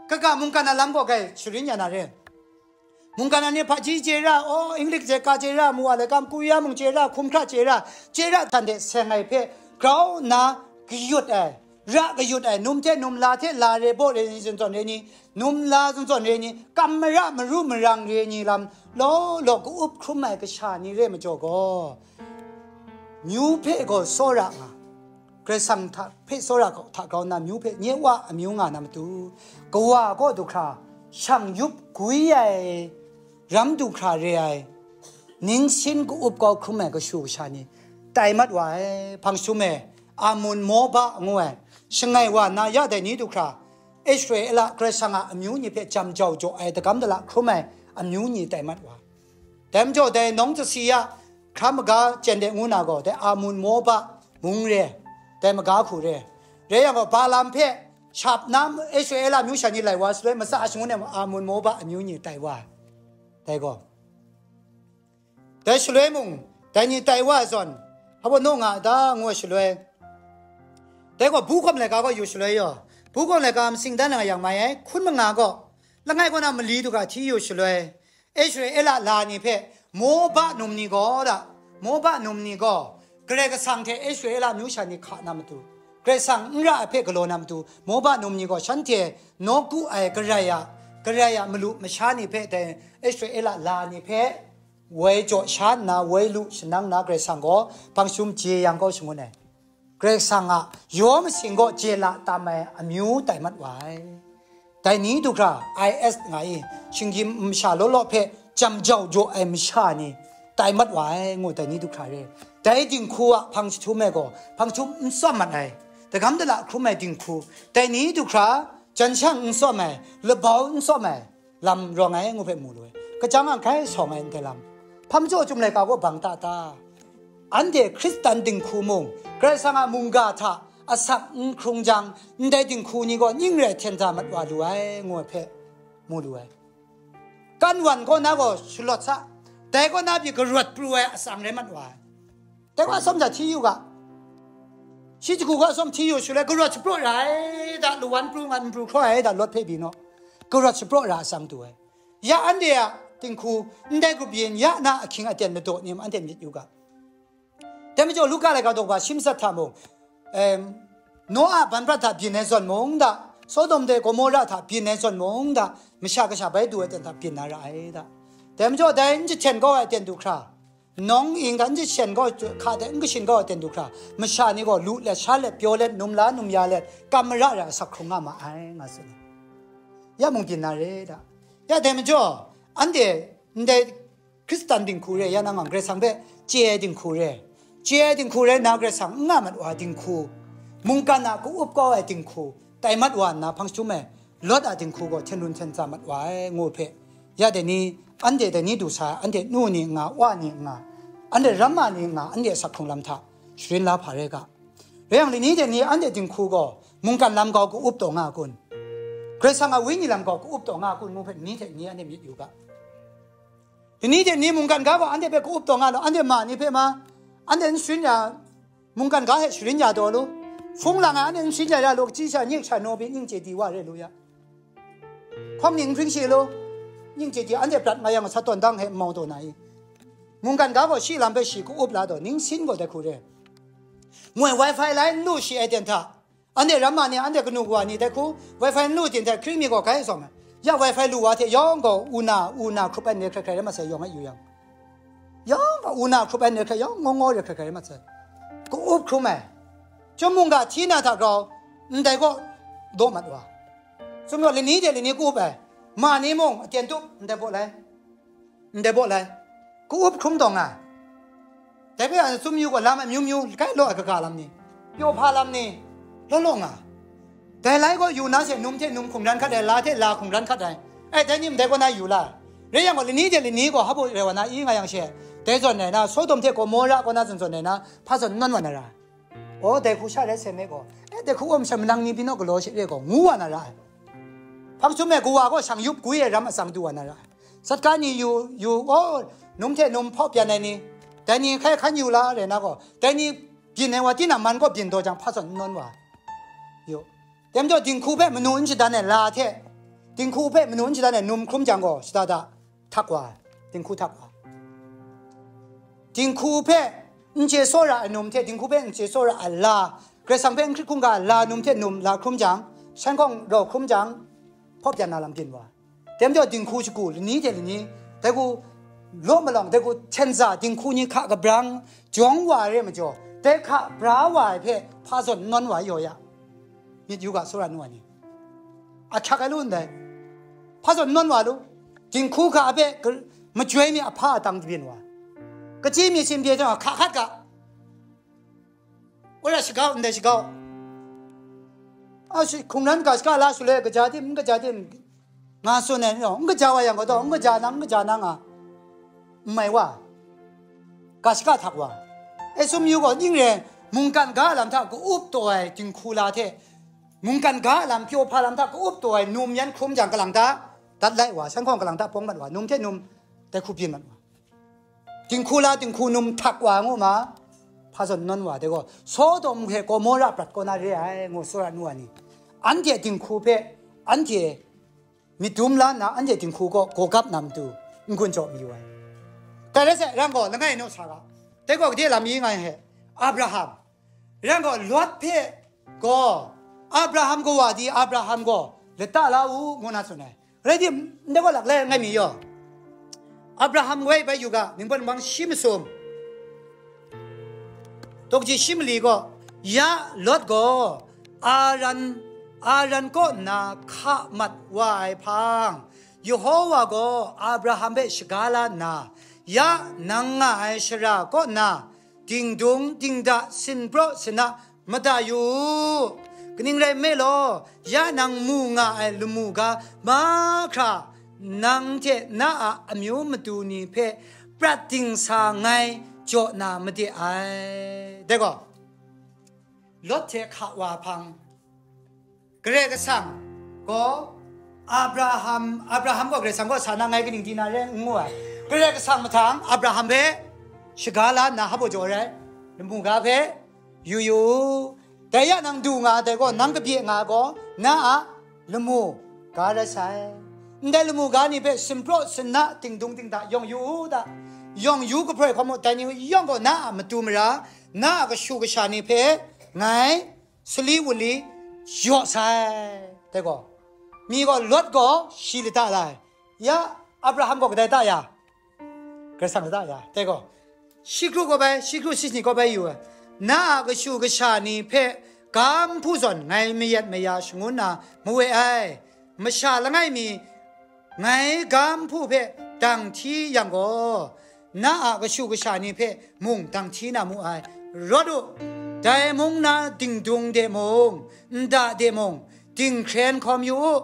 kaga mungkan a lam gaw grai sharin ya na re. Mungkan a ni hpaji chye ra, o, Inglik je ka chye ra, mu a laika, Korea mung chye ra, hkum hkra chye ra, chye ra htan de seng ai hpe grau nna kayut ai, ra kayut ai, num hte num, la hte la, re baw re ni, zawn zawn re ni, num la zawn zawn re ni, kam mara maru marang re ni lam law law ka-up hkrum ai kasha ni re majaw gaw, Myu hpe gaw tsawra nga, Karai Kasang hta hpe tsawra hta grau nna myu hpe nye wa amyu nga na matu, kawa kaw du hkra shang yup gwi ai, ram du hkra re ai, ningsin ka-up kau hkrum ai kashu kasha ni tai mat wa ai. Hpang jahtum e, Amun Moba ngu ai, shangai wa na ya dai ni du hkra, Israela Karai Kasang a amyu ni hpe jam jau jaw ai, dagam dala hkrum ai amyu ni tai mat wa. Dai majaw dai nawng Jasi a hkra maga chyen de ngu na gaw, dai Amun Moba mung re, dai maga hku re. Re yang gaw, Balaam hpe shap na Israela amyu sha ni lai wa shaloi, matsa shangun e Amun Moba amyu ni tai wa ai. Dai gaw, dai shaloi mung, dai ni tai wa ai zawn, hpa baw naw nga a ta, ngu ai shaloi, dai gaw, Bukhawm laika gaw yu shaloi yaw, Bukhawm laika masing dan nga yang mai ai, hkun manga gaw, langai kaw na mali du ga hti yu shaloi, Israela la ni hpe Moba num ni gaw da, Moba num ni gaw Karai Kasang hte Israela amyu sha ni hka na matu, Karai Kasang n ra ai hpe galaw na matu, Moba num ni gaw shanhte nawku ai Karai a, Karai a malu masha ni hpe dai Israela la ni hpe woi jaw sha nna, woi lu shanang na Karai Kasang gaw hpang jahtum je yang kau shangun ai. Karai Kasang a yaw masing gaw je la tam ai amyu tai mat wa ai. Dai ni du hkra I S nga i, shinggyim masha law law hpe jam jau jaw ai masha ni tai mat wa ai, ngu dai ni du hkra re. Dai dinghku a hpang jahtum e gaw, hpang jahtum n tsawm mat ai, dagam dala hkrum ai dinghku, dai ni du hkra jan shang n tsawm ai, labau n tsawm ai, lam rawng ai ngu hpe mu lu ai. Kajang a grai sawng ai ndai lam, hpa majaw Chyum laika gaw bang ta ta? Anhte Hkristan dinghku mung, Karai Kasang a mungga hta asak n hkrung jang, ndai dinghku ni gaw ning rai hten da mat wa lu ai, ngu ai hpe mu lu ai. Kan wan kaw na gaw shalawt sa, dai kaw na pyi garawt pru ai atsang rai mat wa ai. Dai wa atsawm hta hti yu ga. Shi jahku ga atsawm hti yu shaloi, garawt shapraw ra ai da, lawan pru ngan n pru hkraw ai da, lawt hpe byin naw, garawt shapraw ra atsang du ai. Ya anhte a dinghku, ndai grup yin ya na ahkying aten ladaw ni mung anhte myit yu ga. Dai majaw, Luka laika daw ba shi matsat hta mung, em, Noa ban prat hta byin ai zawn mung da, Sodom de Gomora hta byin ai zawn mung da, masha kasha bai du ai ten hta byin na ra ai da. Dai majaw, dai n jahten kau ai ten du hkra, nawng ing hta n jashen kau, hka de n kashin kau ai ten du hkra, masha ni gaw lu let, sha let, pyaw let, num la, num ya let, kam mara ra asak hkrung nga ma ai, nga tsun ai. Ya mung byin na re da. Ya dai majaw, anhte ndai Hkristan dinghku re, ya nang ang Karai Kasang hpe chye ai dinghku re, chye ai dinghku rai nna Karai Kasang n nga mat wa ai dinghku, mungkan a ka-up kau ai dinghku, tai mat wa nna hpang jahtum e, Lawt a dinghku gaw hten run hten tsa mat wa ai, ngu hpe, ya dai ni, anhte dai ni du sa ai, anhte nu ni nga, wa ni nga, anhte ramma ni nga, anhte asak hkrung lam hta sharin la hpa rai ga. Rai yang, lani de ni anhte dinghku gaw mungkan lam gau ka-up taw nga kun? Karai Kasang a Wenyi lam gau ka-up taw nga kun, ngu hpe ni hte ni anhte myit yu ga. Lani de ni mungkan ga gaw anhte hpe ka-up taw nga law, anhte ma ni hpe ma, anhte n sharin ya, mungkan ga hte sharin ya taw lu, hpung lang ai anhte n sharin ya ya lu, kachyi sha nyik sha naw pyi nying chye di wa re lu ya. Hkawng ning n hpring shi lu, nying chye di anhte prat nga yang sa tawn dang hte n mau taw na i? Mungkan ga gaw shi lam hpe shi ka-up la taw, ningsin gaw dai hku re. Moi wifi lai n lu shi ai ten hta, anhte ramma ni, anhte kanu kawa ni dai hku, wifi n lu ting hte hkring mi gaw grai tsawm ai. Ya wifi lu wa hte yawng gaw u na, u na hkrup ai ni hkrai hkrai rai mat sai, yawng a yu yang. Yawng gaw u na hkrup ai ni hkrai yawng ngaw ngaw re hkrai hkrai rai mat sai. Ka-up hkrum ai. Chyum mungga hti na hta grau, ndai gaw daw mat wa. Chyum gaw lani de lani ka-up ai. Ma ni mung aten tup ndai baw lai. Ndai baw lai, ka-up hkrum taw nga ai. Dai hpe a, sum yu gaw lam amyu myu, kai law ai kaga lam ni, pyaw hpa lam ni, law law nga ai. Dai lai gaw yu na she, num hte num hkungran hkat ai, la hte la hkungran hkat ai. Ai, dai ni ndai kaw na yu la ai. Rai yang gaw, lani hte lani gaw hpa rai wa na i nga yang she, dai zawn rai na, Sodom hte Gomora kaw na zawn zawn rai na, hpa zawn n nawn wa na ra ai. Aw, dai hku sha rai sai me gaw, e, dai hku awm sha manang ni byin naw galaw she re gaw, ngu wa na ra ai. Hpang jahtum e kawa gaw shang yup gwi ai ram atsang du wa na ra ai. Satka ni yu, yu, aw, num hte num hpaw pyan ai ni, dai ni hkai hkan yu la rai na gaw, dai ni byin ai wa tinang man gaw byin taw jang, hpa zawn n nawn wa ai. Yu, dai majaw dinghku hpe manu n shadan ai la hte, dinghku hpe manu n shadan ai num hkrum jang gaw, shada da htak wa ai, dinghku htak wa ai. Dinghku hpe n chye tsawra ai num hte, dinghku hpe n chye tsawra ai la, Karai Kasang hpe n hkrit hkungga ai la num hte num la hkrum jang, shan hkawng rau hkrum jang, hpaw pyan na lam byin wa ai. Dai majaw dinghku shagu lani hte lani, dai hku law malawng dai hku hten za dinghku ni hka kabrang jawng wa ai re majaw, dai hka bra wa ai hpe hpa zawn n nawn wa yaw ya. Myit yu ga, tsawra nu ai ni, ahkyak ai lu ndai, hpa zawn n nawn wa lu. Dinghku hka hpe majoi mi ahpa atang kabyin wa, kachyi mi sin pye jang hka hkat ga, wora shagau ndai shagau, a shi hkungran ga shaka la shaloi kaja tim n kaja tim, nga tsun ai ni gaw, n kaja wa yang gaw, n kaja nang, n kaja nang a, n mai wa, ga shaka htak wa. E sum yu gaw, ning re, mungkan ga a lam hta ka-up taw ai dinghku la hte, mungkan ga a lam pyaw hpa lam hta ka-up taw ai num yan hkrum jang, kalang ta dat lai wa, shan hkawng kalang ta pawng mat wa, num hte num dai hku byin mat wa. Dinghku la dinghku num htak wa ngu ma, hpa zawn nawn wa de gaw, Sodom hte Gomora prat kaw na re ai, ngu tsawra nu ai ni, anhte dinghku hpe, anhte myit dum la nna, anhte dinghku gaw gawgap na matu n-gun jaw mayu ai. Dai rai sai, rang gaw, langai naw sa ga, dai gaw gade lam yi nga ai he, Abraham, rang gaw, Lot hpe gaw, Abraham kawa di, Abraham gaw lata la u, ngu na tsun ai. Rai tim, ndai gaw laklai ngai mi yaw, Abraham woi bai yu ga, ningpawt ningbang shi masum, tokji shi mali gaw, ya Lot gaw Aran, Aran kaw nna hka mat wa ai hpang, Yehowa gaw Abraham hpe shaga la nna, ya nang nga ai shara kaw nna, dingdung dingda sinpraw sina mada yu u. Kaning rai nme law, ya nang mu nga ai lamu ga mahkra, nang hte na a amyu matu ni hpe prat dingsa ngai jaw na made ai. Dai gaw, Lot hte hka wa hpang, Karai Kasang gaw Abraham, Abraham gaw Karai Kasang kaw sa na ngai kaning di na re n ngu ai. Karai Kasang mahtang Abraham hpe shaga la nna hpa jaw rai, lamu ga hpe yu yu u. Dai ya nang du nga ai dai gaw, nang kabye nga ai gaw, na a lamu ga rai sai. Ndai lamu ga ni hpe sumpraw suna dingdung dingda yawng yu u da. Yawng yu kahproi hkawm u, dai ni yawng gaw na a matu mara, na a kashu kasha ni hpe ngai sali wunli yaw sai. Dai gaw, mi gaw Lot gaw shi lata la ai. Ya, Abraham gaw kadai ta ya? Karai Kasang lata ya. Dai gaw, shi kru gaw bai, shi kru shi ni gaw bai yu ai. Na a kashu kasha ni hpe ga nhpu zawn ngai mayat maya shangun na mawe ai. Masha langai mi ngai ga nhpu hpe dang hti yang gaw, na a kashu kasha ni hpe mung dang hti na mu ai. Rawt u, dai mung na dingdung de mung, nda de mung, dinghkren hkawm yu u.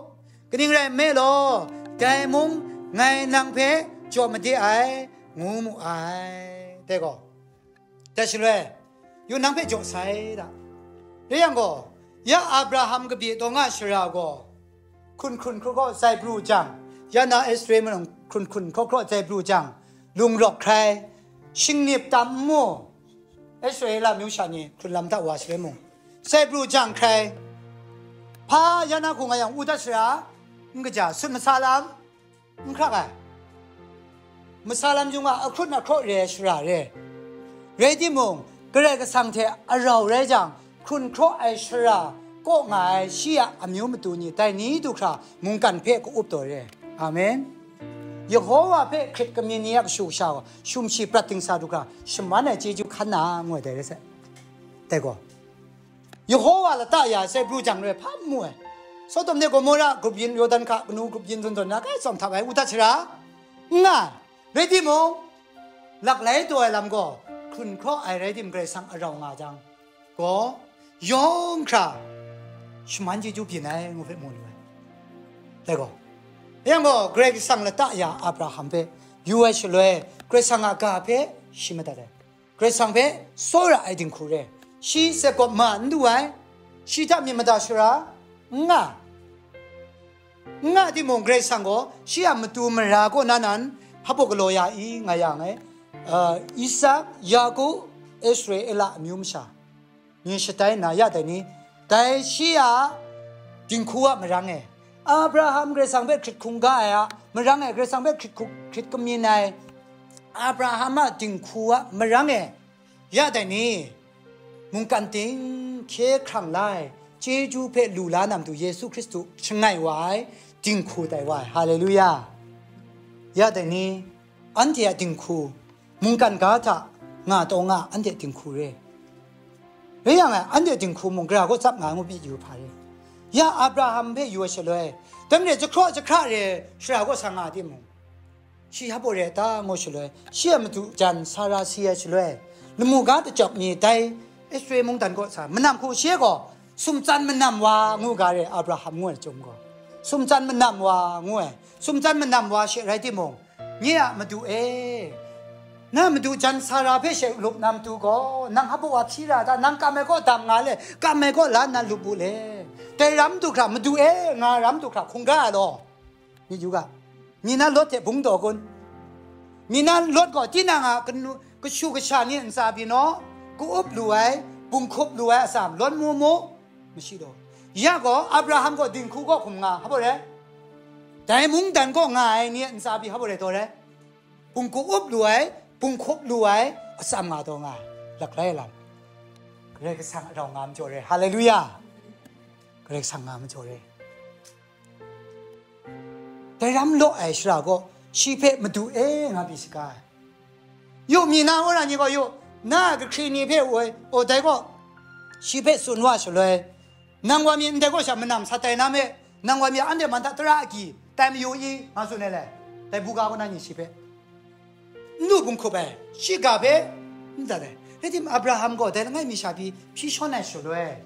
Kaning rai nme law, dai mung ngai nang hpe jaw made ai, ngu mu ai. Dai gaw, dai shaloi, yu nang hpe jaw sai da. Rai yang gaw, ya Abraham kabye taw nga shara gaw, hkrun hkrun hkraw hkraw tsai pru jang, ya na Israel mung hkrun hkrun hkraw hkraw tsai pru jang, lung rawk hkrai, shingnip tam n mu, Israela myu sha ni hkrun lam hta wa shaloi mung, tsai pru jang hkrai, hpa ya na hku nga yang u dat shara, n kaja, sut masa lam, n hkrak ai. Masa lam jung a ahkrun ahkraw re ai shara re. Rai timung, Karai Kasang hte arau rai jang, hkrun hkraw ai shara kaw nga ai shi a amyu matu ni dai ni du hkra mungkan hpe ka-up taw re. Amen. Yehowa hpe hkrit kamyin ni a kashu kasha gaw, shum shi prat dingsa du hkra, shaman ai chyeju hkan na, ngu ai dai rai sai. Dai gaw, Yehowa lata ya ai sai pru jang re hpa n mu ai. Sodom ni Gomora grup yin, Yawdan hka kanu grup yin zawn zawn na kai tsawm htap ai u dat shara n nga ai. Rai timung, laklai taw ai lam gaw hkrun hkraw ai rai tim, Karai Kasang arau nga jang gaw, yawng hkra shaman chyeju byin ai ngu hpe mu lu ai. Dai gaw, yang gaw Karai Kasang lata ya Abraham hpe yu ai shaloi, Karai Kasang a ga hpe shi madat ai. Karai Kasang hpe tsawra ai dinghku re. Shi Jakob ma n du ai, shi hta myit mada shara n nga. N nga timung, Karai Kasang gaw shi a matu mara kaw na nan hpa galaw ya i, nga yang e, uh, Isak, Yaku, Israela amyu masha ni shatai nna ya dai ni, dai shi a dinghku a marang e, Abraham Karai Kasang hpe hkrit hkungga ai a marang e, Karai Kasang hpe hkrit hku-, hkrit kamyin ai Abraham a dinghku a marang e, ya dai ni, mungkan ting hkye hkrang la ai chyeju hpe lu la na matu Yesu Hkristu shangai wa ai dinghku tai wa ai. Haleluya! Ya dai ni, anhte a dinghku, mungkan ga hta nga taw nga anhte dinghku re. Rai yang e, anhte dinghku mung gara kaw tsap nga ngu pyi yu hpa re. Ya Abraham hpe yu ai shaloi, dai majaw jahkraw jahkra re shara kaw sa nga timung, shi hpa baw re ta ngu shaloi, shi a madu jan Sara si ai shaloi, lamu ga dachyawk mi dai Israel mungdan kaw sa, manam hku shi gaw sumtsan manam wa ngu ga re, Abraham ngu ai chyawm gaw, sumtsan manam wa ngu ai, sumtsan manam wa she rai timung, nye a madu e, na madu jan Sara hpe she lup na matu gaw, nang hpa baw wa hpyi ra ta, nang kam ai kaw dam nga le, kam ai kaw la nna lup u le, dai ram du hkra, madu e, nga ram du hkra hkungga ai law. Myit yu ga, mi na Lawt hte bung taw kun? Mi na Lawt gaw tinang a kanu, kashu kasha ni ntsa pyi naw, ka-up lu ai, bunghkup lu ai atsam lawn mu mu, mashi taw. Ya gaw Abraham gaw dinghku kaw hkum nga, hpa baw re? Dai mungdan kaw nga ai ni ntsa pyi hpa baw re taw re? Bungku up lu ai, bunghkup lu ai, atsam nga taw nga ai, laklai lam. Karai Kasang a rau nga majaw re. Haleluya! Karai Kasang nga majaw re. Dai ram law ai shara gaw, shi hpe madu e nga pyi saga ai. Yu, mi na wora ni gaw yu, na a kahkri ni hpe woi, o, dai gaw, shi hpe tsun wa shaloi, nang wa mi ndai gaw sha manam sa tai na me, nang wa mi anhte man hta tara agyi tai mayu i, nga tsun ai le, dai buga kaw na ni shi hpe. N lu bunghkup ai, shiga hpe n dat ai. Rai timung, Abraham gaw dai langai mi sha pyi hpyi shawn ai shaloi,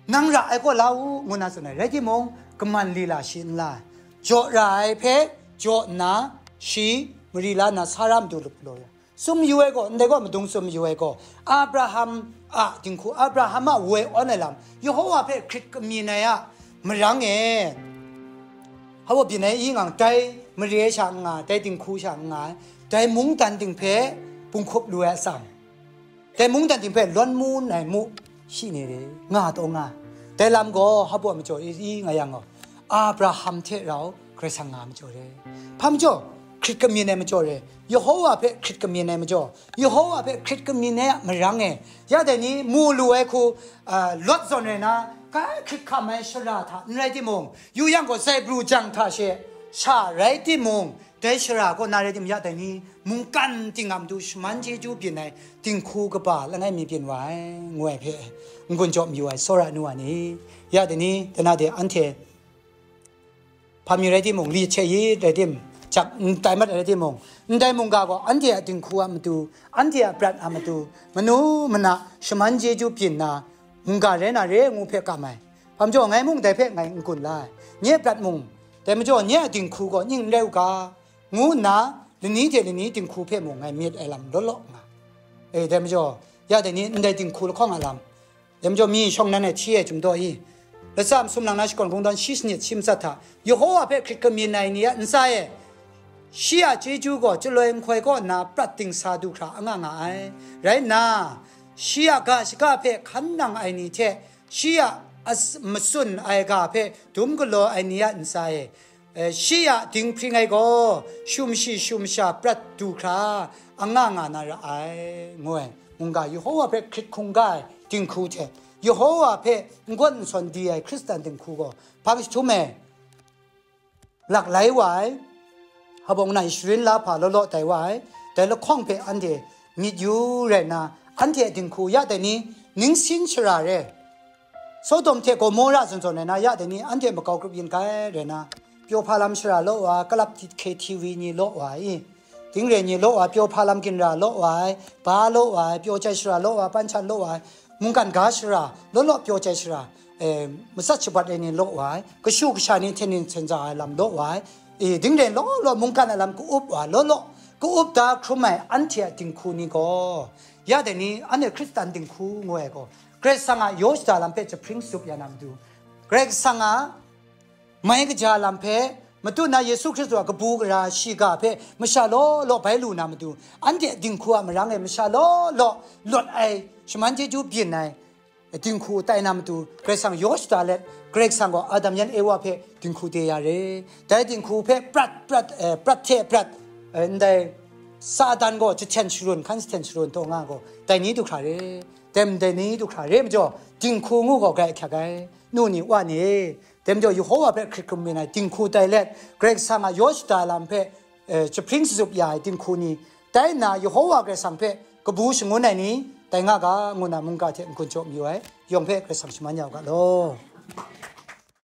nang ra ai kaw la u, ngu na tsun ai. Rai timung, kaman lila shi n la ai. Jaw ra ai hpe jaw nna, shi mari la nna, Sara matu lup galaw ya. Tsun mayu ai gaw, ndai gaw madung tsun mayu ai gaw, Abraham a dinghku, Abraham a woi awn ai lam, Yehova hpe hkrit kamyin ai a marang e, hpa baw byin ai i ngang, dai mare sha n nga ai, dai dinghku sha n nga ai, dai mungdan ting hpe bunghkup lu ai atsam, dai mungdan ting hpe lawn mu nai mu, shi ni re, nga taw nga ai. Dai lam gaw hpa baw majaw i, i nga yang gaw, Abraham hte rau Karai Kasang nga ai majaw re. Hpa majaw? Hkrit kamyin ai majaw re. Yehova hpe hkrit kamyin ai majaw, Yehova hpe hkrit kamyin ai a marang e, ya dai ni mu lu ai hku, a, Lawt zawn rai na, kai hkrit hkam ai shara hta n rai timung, yu yang gaw, zaibru jang hta she sha rai timung, dai shara kaw na rai timung, ya dai ni mungkan ting a matu shaman chyeju byin ai dinghku kaba langai mi byin wa ai, ngu ai hpe n-gun jaw mayu ai, tsawra nu wa ni, ya dai ni, dai na de anhte hpa mi rai timung, li hte yi rai tim, jak n tai mat ai rai timung, ndai mungga gaw anhte a dinghku a matu, anhte a prat a matu, manu mana shaman chyeju byin na, mungga rai na re ngu hpe kam ai. Hpa majaw, ngai mung dai hpe ngai n-gun la ai. Nye prat mung, dai majaw nye a dinghku gaw ning n rai u ga, ngu nna, lani hte lani dinghku hpe mung ngai myit ai lam law law nga. E, dai majaw, ya dai ni ndai dinghku lahkawng a lam, dai majaw mi shawng nan ai hti ai chyum daw i, latsa masum lang na shakawn kungdawn shi sanit shi matsat hta, Yehova hpe hkrit kamyin ai ni a ntsa e, shi a chyeju gaw chyaloi nhtoi kaw nna prat dingsa du hkra anga nga ai. Rai nna, shi a ga shaga hpe hkan nang ai ni hte, shi a as-, matsun ai ga hpe dum galaw ai ni a ntsa e, e, shi a dinghpring ai gaw shumshi shumsha prat du hkra anga nga na ra ai, ngu ai. Mungga Yehova hpe hkrit hkungga ai dinghku hte, Yehova hpe n-gawn n-sawn di ai Hkristan dinghku gaw hpang jahtum e, laklai wa ai, hpa baw nna sharin la hpa law law tai wa ai, dai lahkawng hpe anhte myit yu rai nna, anhte a dinghku ya dai ni, ningsin shara re, Sodom hte Gomora zawn zawn rai na, ya dai ni anhte makau grup yin kai rai na, pyaw hpa lam shara law wa, kalap hte K T V ni law wa i, dingre ni law wa, pyaw hpa lam ginra law wa ai, ba law wa ai, pyaw chyai shara law wa, panchan law wa ai, mungkan ga shara, law law pyaw chyai shara, e, matsat shabat ai ni law wa ai, kashu kasha ni hten ning hten za ai lam law wa ai, e, dingre law law mungkan ai lam ka-up wa, law law ka-up da hkrum ai anhte a dinghku ni gaw, ya dai ni, anhte Hkristan dinghku ngu ai gaw, Karai Kasang a yaw shada lam hpe jahpring tsup ya na matu, Karai Kasang a mai kaja lam hpe, matu na Yesu Hkristu a kabu gara shiga hpe masha law law bai lu na matu, anhte dinghku a marang e masha law law lawt ai, shaman chyeju byin ai dinghku tai na matu, Karai Kasang yaw shada let, Karai Kasang gaw Adam yan Ewa hpe dinghku de ya re. Dai dinghku hpe prat, prat, eh, prat hte prat, eh, ndai Satan gaw jahten sharun, hkan jahten sharun taw nga gaw, dai ni du hkra re, dem dai ni du hkra re majaw, dinghku ngu gaw grai ahkyak ai, nu ni, wa ni e. Dai majaw, Yehova hpe hkrit hkrum mi ai dinghku tai let, Karai Kasang a yaw shada lam hpe, eh, jahpring shazup ya ai dinghku ni, tai nna Yehova Karai Kasang hpe kabu shangun ai ni, tai nga ga, ngu na mungga hte n-gun jaw mayu ai, yawng hpe Karai Kasang shaman ya u ga law.